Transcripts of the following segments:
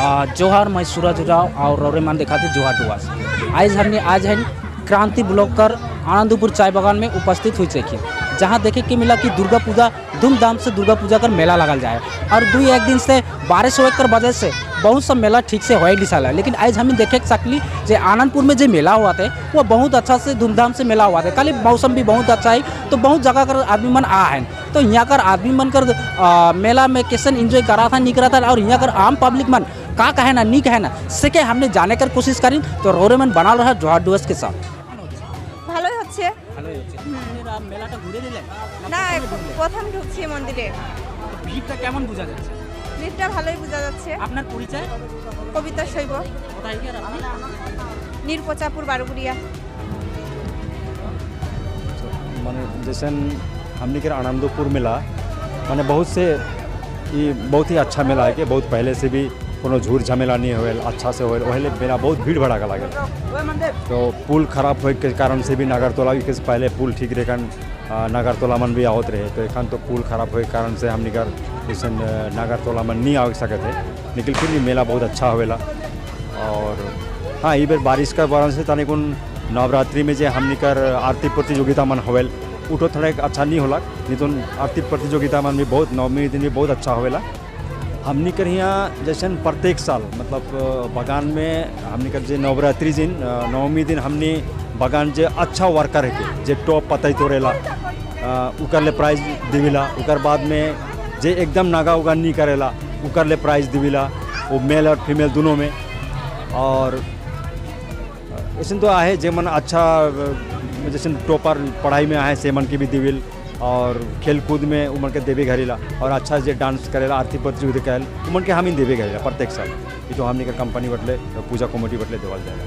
जोहार, मैं सूरज राव और रौरे मान दिखाते जोहार डुवास। आज हमने आज है क्रांति ब्लॉक कर आनंदपुर चाय बागान में उपस्थित हुई चुकी, जहाँ देखे के मिला कि दुर्गा पूजा धूमधाम से दुर्गा पूजा कर मेला लगल जाए और दुई एक दिन से बारिश होए कर वजह से बहुत सब मेला ठीक से हो नहीं साला। लेकिन आज हमें देखे सकली जे आनंदपुर में जो मेला हुआ थे, वो बहुत अच्छा से धूमधाम से मेला हुआ था। खाली मौसम भी बहुत अच्छा है, तो बहुत जगह कर आदमी मन आ है। तो यहाँ कर आदमी मन कर मेला में कैसन एंजॉय करा था, नहीं करा था और यहाँ कर आम पब्लिक मन का कहे ना, नहीं कहे ना, से के हमने जाने कर कोशिश करी। तो रोरे मन बना रहा जोहार डुअस के साथ। ভালোই হচ্ছে। ভালোই হচ্ছে। মেলাটা ঘুরে দিলেন? না, প্রথম ঢুকছি মন্দিরে। ভিড়টা কেমন বোঝা যাচ্ছে? ভিড়টা ভালোই বোঝা যাচ্ছে। আপনার পরিচয়? কবিতা শৈব। কোথায় গিয়ে আপনি? নীরপচাপুর, বারুগুড়িয়া। माने जैसन हमने के आनंदपुर मेला माने बहुत से ये बहुत ही अच्छा मेला है कि बहुत पहले से भी कोनो झूर झमेला नहीं होल, अच्छा से होल। ओहिले मेला बहुत भीड़ भड़ाका लागल, तो पुल खराब होए के कारण से भी नागरतोला के पहले पुल ठीक रहे कारण नागरतोला मन भी आवत रहे। तो एखन तो पुल खराब होए के कारण से हमनी कर जैसन नागरतोला मन नहीं आ सकते थे, लेकिन फिर भी मेला बहुत अच्छा होवेला। और हाँ, ई बेर बारिश का कारण से तनिकुन नवरात्रि में जे हमनी कर आरती प्रतियोगिता मन होवेल, उठो थोड़ा एक अच्छा नहीं होला, नहीं तो आरती प्रतियोगिता मन भी बहुत नवमी दिन भी बहुत अच्छा होवेला। हमनी कर यहाँ जैसन प्रत्येक साल मतलब बगान में हमनी कर जे नवरात्रि दिन, नवमी दिन हमनी बगान जे अच्छा वर्कर है के जे टॉप पतई तोड़ेला, उकर ले प्राइज दिविला। उकर बाद में जे एकदम नागा उगा नहीं करेला, उकर ले प्राइज दिविला, वो मेल और फीमेल दोनों में। और ऐसे तो आहे जे मन अच्छा जैसे टॉपर पढ़ाई में आए से मन के भी दिविल और खेल कूद में उमन के देवे घरेला और अच्छा जे डांस करेला, आरती प्रतियोगिता करेल, उमन के हम ही देवे घरेला प्रत्येक साल। ये तो हमने के कंपनी बटले, पूजा कमेटी बटले देवल जाएगा।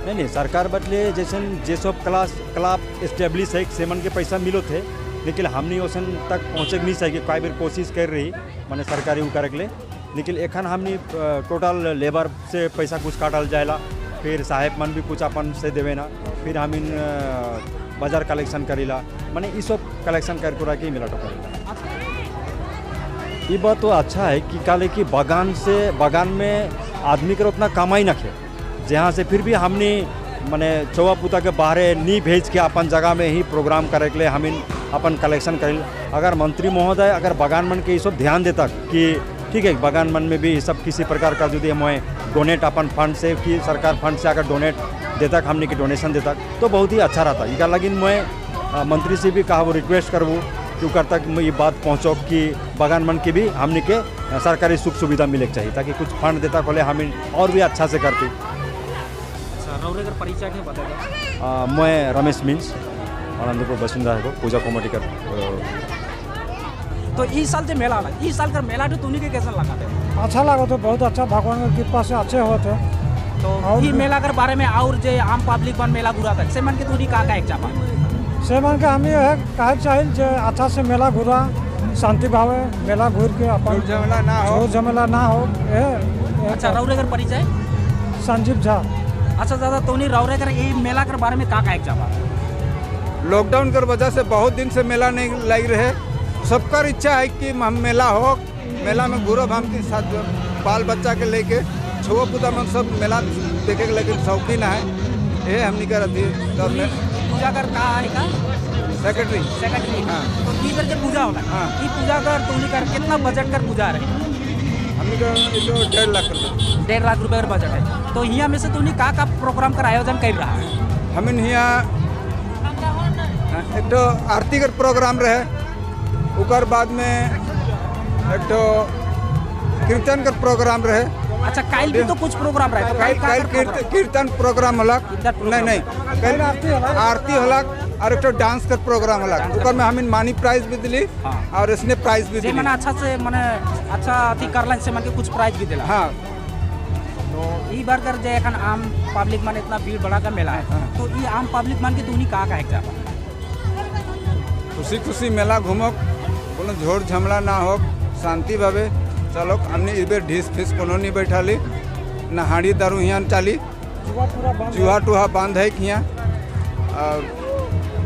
नहीं, सरकार बटले जैसे जे सब क्लास क्लब एस्टेब्लिश है से मन के पैसा मिलो थे, लेकिन हमने ओसन तक पहुँचे नहीं सके। कई बेर कोशिश कर रही माने सरकारी उ करे के लिए, लेकिन एखन हमने टोटल लेबर से पैसा कुछ काटल जाएला, फिर साहेब मन भी कुछ अपन से देवे ना, फिर हम इन बाजार कलेक्शन करीला, माने ये सब कलेक्शन कर कुरा के मेला करेला। ये बात तो अच्छा है कि काले कि बागान से बागान में आदमी के उतना कमाई न खे, जहाँ से फिर भी हमने माने चौवा पुता के बाहरे नहीं भेज के अपन जगह में ही प्रोग्राम करे के लिए हम इन अपन कलेक्शन करें। अगर मंत्री महोदय अगर बागान मन के ये सब ध्यान देता कि ठीक है, बागान मन में भी ये सब किसी प्रकार का यदि हमें डोनेट अपन फंड से कि सरकार फंड से अगर डोनेट देता, हमने के डोनेशन देता तो बहुत ही अच्छा रहता। इका लगिन मैं मंत्री से भी कहा वो रिक्वेस्ट करबू कि ओकर तक ये बात पहुँचो कि बागान मन के भी हमने के सरकारी सुख सुविधा मिले के चाहिए, ताकि कुछ फंड देता खोले हम और भी अच्छा से करती। अच्छा, रौरे कर परिचय के बता दो। मैं रमेश मिंज, आनंदपुर बसिंदा है, पूजा कमेटी का। तो इस साल जो मेला लगा, इस साल का मेला तो तुनी के कैसा लगा थे? अच्छा लगा तो बहुत अच्छा, भगवान की कृपा से अच्छे होते। तो और ये मेला कर बारे में और जे आम पब्लिक मन मेला घुरा था से मन के तुनी का का एक चापा? से मन के हम ये है कहे चाहिए जे अच्छा से मेला घूरा, शांति भावे मेला घूर के अपन झमेला ना हो। झूर झमेला ना हो ये। अच्छा, रौरे कर परिचय? संजीव झा। अच्छा दादा, तुनी रौरे कर ये मेला कर बारे में का का एक चापा? लॉकडाउन कर वजह से बहुत दिन से मेला नहीं लग रहे। सबका इच्छा है कि हम मेला हो, मेला में घूरब हम के साथ बाल बच्चा के लेके छुआ पुता में सब मेला देखे के लेकिन शौकीन है ये हमनी कर अथी तब में। पूजा कर का है का? सेक्रेटरी। सेक्रेटरी। हाँ। तो ई बेर के पूजा होला? हाँ। ई पूजा कर तुनी कर कितना बजट कर पूजा रहे? हमनी का ये तो 1.5 लाख रुपये। 1.5 लाख रुपए का बजट है। तो यहाँ में से तुनी का का प्रोग्राम कर आयोजन कर रहा है? हम यहाँ एक तो आरती कर प्रोग्राम रहे, उकर बाद में एक तो कीर्तन कर प्रोग्राम रहे। अच्छा, काल भी तो कुछ प्रोग्राम रहे, तो काल काल का काल कर प्रोग्राम? कीर्तन प्रोग्राम होला। कीर्तन प्रोग्राम। नहीं, काल आरती होला और एक तो डांस कर प्रोग्राम होला। उकर में हम मानी प्राइज भी दिली और इसने प्राइज भी जे दिली। मने अच्छा से मने अच्छा अथी करलन से मन के कुछ प्राइज भी दिला? हाँ। तो ई बार कर जे एखन आम पब्लिक मन इतना भीड़ बढ़ा का मेला है, तो ई आम पब्लिक मन के तुनी का का एक चापा? खुशी खुशी मेला घूमक, कोनो झोर झमला ना हो, शांति भावे चलो। हमने इस बेर ढीस फीस कोनो नहीं बैठाली ना, हाड़ी दारू यहाँ चाली। जुआ पूरा बंद। चूहा टूहा बंद है यहाँ और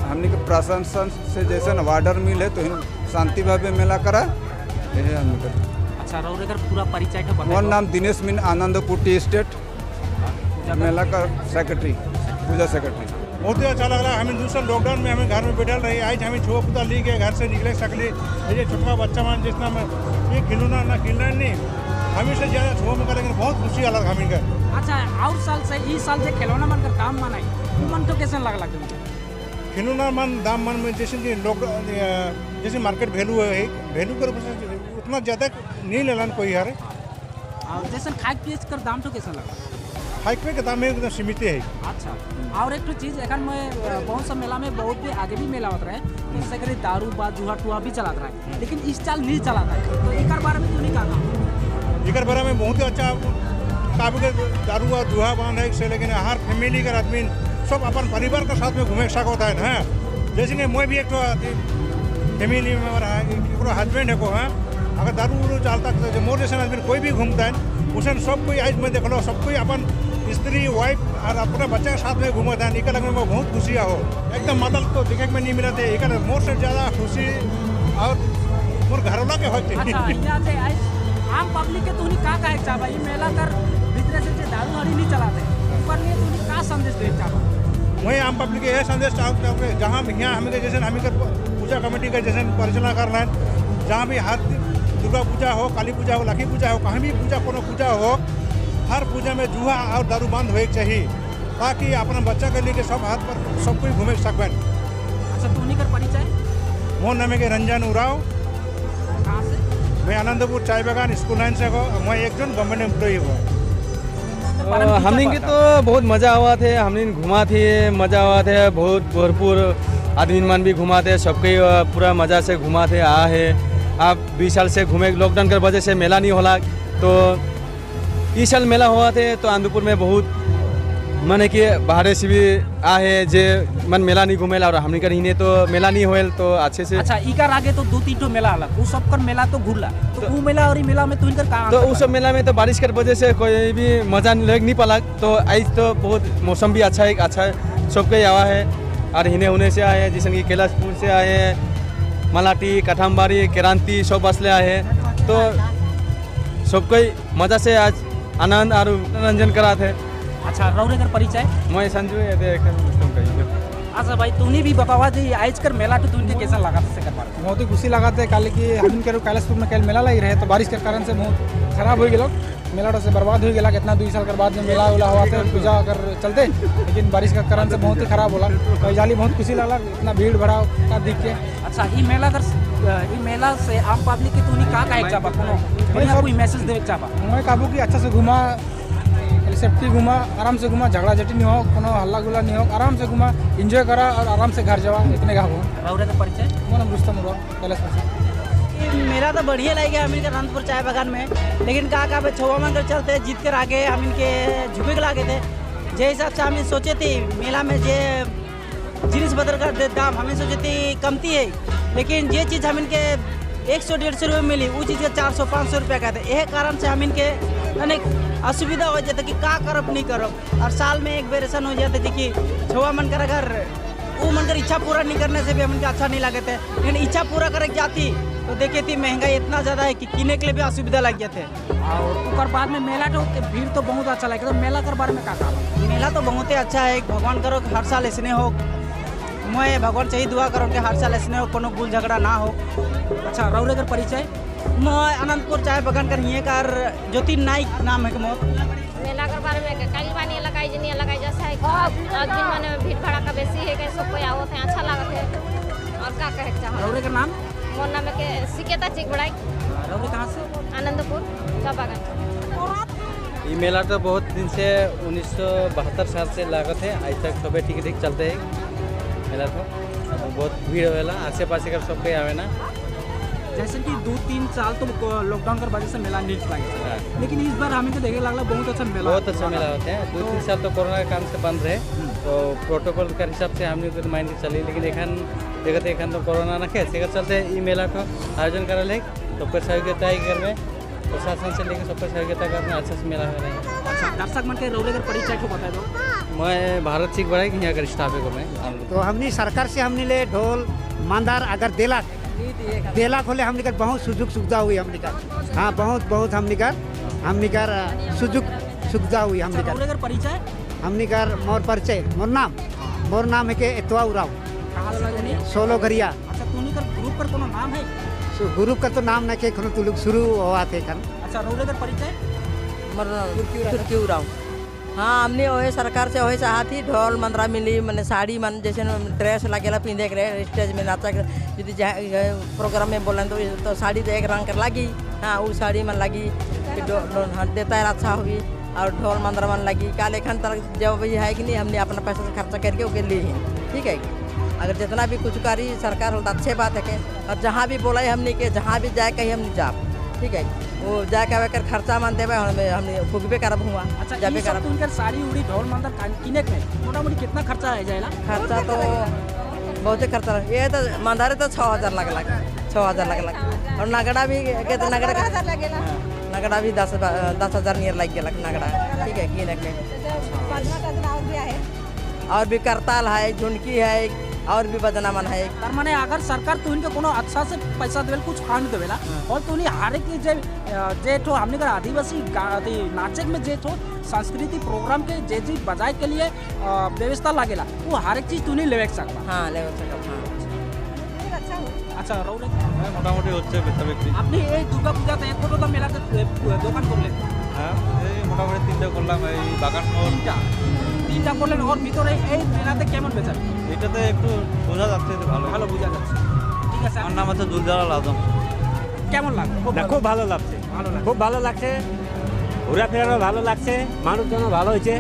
हमने के प्रशासन से जैसे वार्डर मिल है तो शांति भावे मेला करा, यही हमने कर। अच्छा, रौरेकर पूरा परिचय तो बताओ। मोर नाम दिनेश मीन, आनंदपुर टी स्टेट मेला का सेक्रेटरी, पूजा सेक्रेटरी। बहुत ही अच्छा लग रहा है। हमें दूसरा लॉकडाउन में हमें घर में बैठल रही, आज हमें छुआ पुता ली के घर से निकले सकली। ये छोटा बच्चा मान जितना में ये खिलौना ना खिलना नहीं, हमें से ज़्यादा छुआ में लेकिन बहुत खुशी अलग हमें का। अच्छा, और साल से इस साल से खिलौना मन कर दाम मनाई मन तो कैसे लग लगा? खिलौना मन दाम मन में जैसे कि लॉकडाउन जैसे मार्केट वैल्यू है, वैल्यू कर उतना ज़्यादा नहीं लेना कोई यार। और जैसे खाए पिए कर दाम तो कैसे लगा? खाए पिए के दाम एकदम सीमित है। अच्छा, और एक तो चीज़ एखन में बहुत सा मेला में बहुत भी आगे भी मेला होता रहे, जैसे करी दारू बा जुआ टुआ भी चलाता रहे, लेकिन इस साल नहीं चलाता है, तो एक बारे में क्यों नहीं कहा? एक बारे में बहुत ही अच्छा काफी के दारू और जुआ बांध है से, लेकिन हर फैमिली का आदमी सब अपन परिवार के साथ में घूमे सक होता है ना। जैसे कि मैं भी एक फैमिली मेम्बर है, हस्बैंड है को है, अगर दारू उरू चलता तो मोर जैसे आदमी कोई भी घूमता है उसे सब कोई आज मैं देख लो सब कोई अपन स्त्री वाइफ और अपना बच्चा के साथ में घूमता है। निकल लगने में बहुत खुशी हो, एकदम मदद तो देखे में नहीं मिला थे, एक मोर से ज़्यादा खुशी और मोर घरवाला के होते। अच्छा, आम पब्लिक के तुहनी का कहे चाहबा, ये मेला कर भीतर से दारू हरी नहीं चलाते ऊपर लिए तुहनी का संदेश दे चाहबा? वही आम पब्लिक के यह संदेश चाहते जहाँ यहाँ हमें जैसे हमें पूजा कमेटी का जैसे परिचालना कर रहे हैं, जहाँ भी हर दुर्गा पूजा हो, काली पूजा हो, लक्ष्मी पूजा हो, कहीं भी पूजा कोनो पूजा हो, हर पूजा में जुआ और दारू बंद होए चाहिए, ताकि अपना बच्चा के लेके सब हाथ पर सब कोई घूमे सकबन। अच्छा, तुहनी कर परिचय? मोर नाम है रंजन उराव। कहाँ से? मैं आनंदपुर चाय बागान स्कूल लाइन से हो, मैं एक जन गवर्नमेंट एम्प्लॉई हूँ। हमने के तो बहुत मज़ा हुआ थे, हमने घुमा थे, मज़ा हुआ थे, बहुत भरपूर आदमी मन भी घुमा थे, सबके पूरा मज़ा से घुमा थे। आ है आप 20 साल से घूमे, लॉकडाउन के वजह से मेला नहीं होला, तो इस साल मेला हुआ थे तो आनंदपुर में बहुत माने कि बाहर से भी आ है जे मन मेला नहीं घूमेला, और हमने कर हिने तो मेला नहीं होल तो अच्छे से। अच्छा, इकर आगे तो 2-3 ठो मेला आला, वो सब कर मेला तो घूरला, तो वो मेला और ई मेला में तो इनकर का? तो उस सब मेला में तो बारिश कर वजह से कोई भी मज़ा लग नहीं पाला, तो आज तो बहुत मौसम भी अच्छा है, अच्छा सबके आवा है और हिने होने से आए हैं, जैसे कि कैलाशपुर से आए हैं, मलाटी, कठामबाड़ी, क्रांति सब बसले आए हैं, तो सबको मज़ा से आज आनंद और मनोरंजन करा थे। अच्छा, रौरेकर परिचय? मैं संजू। अच्छा भाई, तूने भी बतावा जी आज कर मेला तो तुमके कैसा लगा था? से कर बहुत ही खुशी लगा थे। कल कि हम के कैलाशपुर में कल मेला लगी रहे तो बारिश के कारण से बहुत खराब हो गया, मेला से बर्बाद हो गया। कितना 2 साल के बाद में मेला उला हुआ था पूजा कर चलते, लेकिन बारिश के कारण से बहुत ही खराब होला। तो जाली बहुत खुशी लगा इतना भीड़ भरा का देख के। अच्छा, ये मेला कर ये मेला से आम पब्लिक के तूने का कहे चाहबा, कोनो कोई मैसेज देवे चाहबा? मैं काबू की अच्छा से घुमा, सेफ्टी घुमा, आराम से घुमा, झगड़ा झटी नहीं हो, कोनो हल्ला गुल्ला नहीं हो, आराम से घुमा, एंजॉय करा और आराम से घर जावा, इतने का हो। रौरे का परिचय? मोर नाम रुस्तम उरांव, कैलाशपुर से। मेला तो बढ़िया लग गया हमें आनंदपुर चाय बागान में, लेकिन कहा का छुआ मन कर चलते जीत कर आगे हम इनके झुके के लागे थे। जे हिसाब से हम सोचे थे मेला में जे जिनिस बदल कर दाम हमें सोचे थे कमती है, लेकिन ये चीज़ हम इनके 100-150 रुपये मिली, वो चीज़ के 400-500 रुपया का थे। यह कारण से हम इनके अनेक असुविधा हो जाता कि का करब नहीं करब, और साल में एक बेर ऐसा हो जाता कि छुआ मन कर अगर वो मन कर इच्छा पूरा नहीं करने से भी हम इनके अच्छा नहीं लगे थे, लेकिन इच्छा पूरा करे जाती तो देखे थी महंगाई इतना ज़्यादा है कि किने के लिए भी असुविधा लग जाते। और उसके बाद में मेला तो भीड़ तो बहुत अच्छा लगे, तो मेला के बारे में का कहा? मेला तो बहुत ही अच्छा है, भगवान करो हर साल ऐसने हो, मैं भगवान से ही दुआ करो कि हर साल ऐसने हो, कोनो गुल झगड़ा ना हो। अच्छा, रौरे कर परिचय? मैं आनंदपुर चाय बागान कर हिये कर ज्योति नाइक नाम है मोर। मेला के बारे में काली बानी लगाई जनी लगाई जैसा है दिन माने भीड़ भाड़ा का बेसी है, सब कोई आवत है, अच्छा लागत है। और का कहे चाहो? रौरे का नाम? मोर नाम है के सिकेता चिकबड़ाई। रौरे कहाँ से? आनंदपुर चाय बागान। ये मेला तो बहुत दिन से 1972 साल से लागत है, आज तक सबे ठीक ठीक चलते है। मेला तो बहुत भीड़ होवेला, आसे पासे का सब कोई आवे ना। जैसे कि 2-3 साल तो लॉकडाउन के वजह से मेला नहीं लगे, लेकिन इस बार हमें तो देखे लगला बहुत अच्छा मेला, बहुत अच्छा मेला होता है। 2-3 साल तो कोरोना के कारण से बंद रहे, तो प्रोटोकॉल के हिसाब से हमने तो मान के चली, लेकिन एखन देखते एखन तो कोरोना ना के चलते ये मेला को आयोजन करल है। सबके सहयोगिता है घर में, प्रशासन से लेकर सबके सहयोगिता करना अच्छा से मेला हो रहा है। अच्छा, दर्शक मन के रौरे कर परिचय को बता दो। मैं भारत सिंह बड़ा यहाँ का स्टाफ है मैं। तो हमने सरकार से हमने ले ढोल मांदार अगर दिला देला खोले हमने का बहुत सुजुग सुविधा हुई हमने का। हाँ, बहुत बहुत हमने का सुजुग सुविधा हुई हमने का। परिचय हमने का मोर परिचय मोर नाम है के एतवा उराव सोलो गरिया। अच्छा, तुनी कर ग्रुप पर कोनो नाम है? ग्रुप का तो नाम ना के खनो तुलुक शुरू हुआ थे खन। अच्छा, रौरे कर परिचय? मोर तुर्की उराव। हाँ, हमने ओहे सरकार से ओहे चाहती ढोल मंदरा मिली, मैंने साड़ी मन जैसे ड्रेस लगेला पिंधे के स्टेज में नाचा के यदि प्रोग्राम में बोलन तो साड़ी तो एक रंग कर लगी। हाँ, वो साड़ी मन लगी देता है अच्छा हुई और ढोल मंदरा मन लगी काले खन तरह जब भी है कि नहीं हमने अपना पैसा से खर्चा करके ओके लिए हैं। ठीक है, अगर जितना भी कुछ करी सरकार हो तो अच्छे बात है के, और जहाँ भी बोला हमने के जहाँ भी जाए कहीं हमने जा। ठीक है, वो जाके कर खर्चा मान देवे हमने फुकबे करब हुआ। अच्छा, जाबे करब उनकर साड़ी उड़ी ढोल मंदर किने में मोटा-मोटी कितना खर्चा आ जाएला? खर्चा तो बहुत खर्चा, ये तो मंदारे तो 6000 लगलक, 6000 लगलक और नगड़ा भी के तो नगड़ा लगेला, नगड़ा भी 10,000 नियर लग गेलक नगड़ा। ठीक है, किने के और भी करताल है, झुनकी है और भी बजना मन है। तार माने अगर सरकार तुहन के कोनो अच्छा से पैसा देवेल कुछ फंड देवेला और तुहनी हर एक जे जे ठो हमने का आदिवासी नाचे में जे ठो सांस्कृतिक प्रोग्राम के जे चीज बजाए के लिए व्यवस्था लागेला वो हर एक चीज तुहनी लेवे सकबा। हां, लेवे सकबा। हां, अच्छा, रौरे মোটামুটি হচ্ছে বেচা বিক্রি। আপনি এই দুর্গা পূজাতে এক কতটা মেলাতে দোকান করলেন? হ্যাঁ, এই মোটামুটি তিনটা করলাম, এই বাগান মোড় তিনটা করলেন। ওর ভিতরে এই মেলাতে কেমন বেচা? এটাতে একটু বোঝা যাচ্ছে যে ভালো ভালো বোঝা যাচ্ছে। ঠিক আছে, আমার নাম আছে জুলজালাল আজম। কেমন লাগলো? খুব ভালো লাগছে, খুব ভালো লাগছে, ঘোরাফেরারও ভালো লাগছে, মানুষজন ভালো হয়েছে।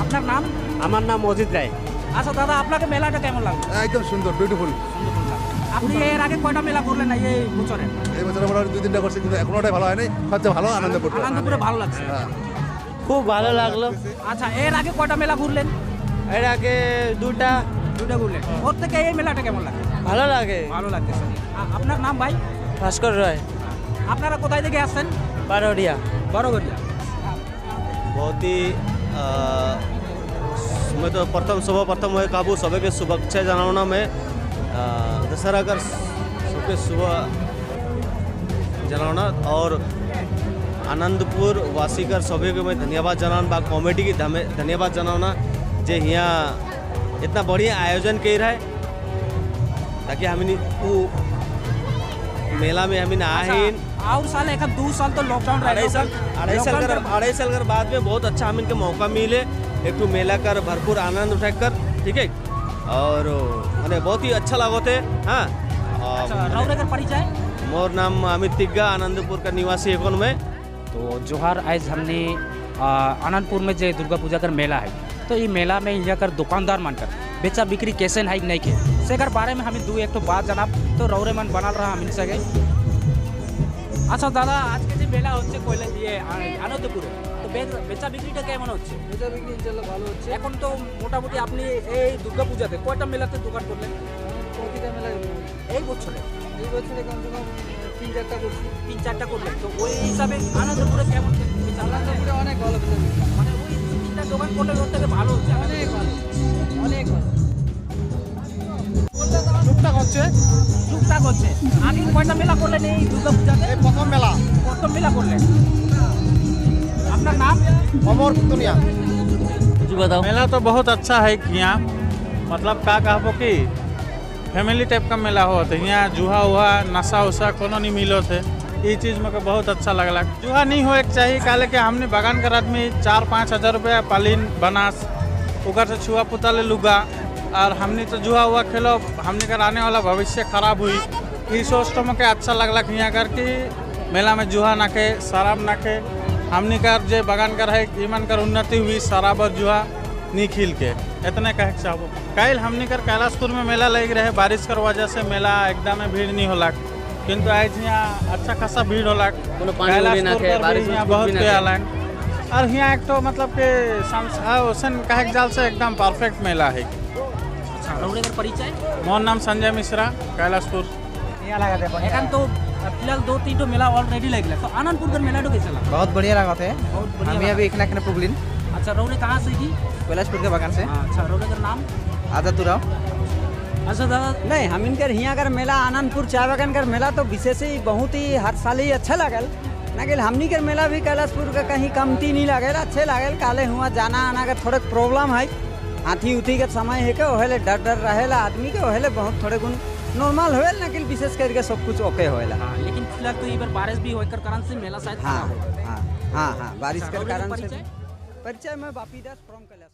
আপনার নাম? আমার নাম অজিত রায়। আচ্ছা দাদা, আপনাকে মেলাটা কেমন লাগলো? একদম সুন্দর, বিউটিফুল। আপনি এর আগে কয়টা মেলা করলেন না এই বছরে? এই বছরে মোটামুটি 2-3টা করছি, কিন্তু এখনোটাই ভালো হয়নি। সবচেয়ে ভালো আনন্দপুর, আনন্দপুরে ভালো লাগছে। খুব ভালো লাগলো। আচ্ছা, এর আগে কয়টা মেলা ঘুরলেন? এর আগে দুটা ঘুরলেন। ওর থেকে এই মেলাটা কেমন লাগে? ভালো লাগে, ভালো লাগতেছে। আপনার নাম ভাই? ভাস্কর রায়। আপনারা কোথায় থেকে আসছেন? বারোড়িয়া। বারোড়িয়া। बहुत ही मैं तो प्रथम सर्वप्रथम है काबू सभी के शुभेच्छा जनाना मैं दशहरा कर सबके शुभ जनाना और आनंदपुर वासी कर सभी के मैं धन्यवाद जनाना बा कॉमेडी की धन्यवाद जनाना जे यहाँ इतना बढ़िया आयोजन कर है ताकि हमने वो मेला में हमें आए। और साल एक 2 साल तो लॉकडाउन रहा, अढ़ाई साल कर बाद में बहुत अच्छा हमें इनके मौका मिले एक तो मेला कर भरपूर आनंद उठाकर। ठीक है, और मैंने बहुत ही अच्छा लागो थे। हाँ, परिचय? मोर नाम अमित तिग्गा, आनंदपुर का निवासी है में। तो जोहार, आज हमने आनंदपुर में जो दुर्गा पूजा कर मेला है तो ये मेला में यहाँ कर दुकानदार मानकर बेचा बिक्री कैसे है नहीं के सेकर बारे में हमें दो एक तो बात जनाब तो रौरे मन बनल रहा हम सके। আচ্ছা দাদা, আজকে যে মেলা হচ্ছে কয়লা ইয়ে আনন্দপুরে, তো বেচা বিক্রিটা কেমন হচ্ছে? বেচা বিক্রি ইনশাআল্লাহ ভালো হচ্ছে। এখন তো মোটামুটি আপনি এই দুর্গা পূজাতে কয়টা মেলাতে দোকান করলেন? প্রতিটা মেলায় এই বছরে? এই বছরে কমসে কম 3-4টা করছি। 3-4টা করলেন। তো ওই হিসাবে আনন্দপুরে কেমন? আনন্দপুরে অনেক ভালো বেচা বিক্রি, মানে ওই 2-3টা দোকান করলে ওর থেকে ভালো হচ্ছে, অনেক ভালো, অনেক ভালো। টুকটাক হচ্ছে, টুকটাক হচ্ছে। আগে কয়টা মেলা করলেন এই দুর্গা পূজাতে? প্রথম মেলা। প্রথম মেলা করলেন। আপনার নাম? अमर दुनिया। जी बताओ। मेला तो बहुत अच्छा है यहाँ, मतलब का कहबो कि फैमिली टाइप का मेला होत है यहाँ। जुहा उहा नशा उसा कोनो नहीं मिलो थे, ये चीज़ मेरे बहुत अच्छा लगला। जुहा नहीं हो एक चाहिए, काले के हमने बागान कर आदमी 4-5 हज़ार रुपया पालिन बनास उकर से छुआ पुता ले लुगा और हमने तो जुआ हुआ खेलो, हमने कर आने वाला भविष्य खराब हुई। ये सोच तो मुझे अच्छा लगला यहाँ कर कि मेला में जुआ ना खे, शराब ना खे, हमने कर जे बागान कर है ईमान कर उन्नति हुई, शराब और जुआ नहीं खिल के इतने कहे चाहबो। कल हमने कर कैलाशपुर में मेला लग रहे, बारिश कर वजह से मेला एकदम भीड़ नहीं होला, किंतु आज यहाँ अच्छा खासा भीड़ होला, कैलाशपुर बहुत आला और यहाँ एक तो मतलब के कहे जाल से एकदम परफेक्ट मेला है। परिचय? मोर नाम संजय मिश्रा, कैलाशपुर। एखन तो फिलहाल 2-3 तो मेला ऑलरेडी लग गया, तो आनंदपुर का मेला तो कैसा लगा? बहुत बढ़िया लगा थे। हम अभी इखना इखना पुगलिन। अच्छा, रौरे कहाँ से की? कैलाशपुर के बागान से। अच्छा, रौरे का नाम? आजाद उराव। अच्छा दादा, नहीं हम इनकर हियाँ कर मेला आनंदपुर चाय बागान कर मेला तो विशेष ही बहुत ही हर साल ही अच्छा लागल ना कि हमनी के मेला भी कैलाशपुर का कहीं कमती नहीं लागल, अच्छे लागल। काले हुआ जाना आना का थोड़े प्रॉब्लम है, हाथी उथी के समय है के ओहेले डर डर रहेला आदमी के, ओहेले बहुत थोड़े गुण नॉर्मल होएल ना कि विशेष करके सब कुछ ओके होएला। हाँ, लेकिन फिलहाल तो ये बार बारिश भी होए कर कारण से मेला शायद हाँ खराब हो। हाँ हाँ हाँ, बारिश के अच्छा, कारण से। परिचय? परिचय में बापी दास फ्रॉम कैलाश।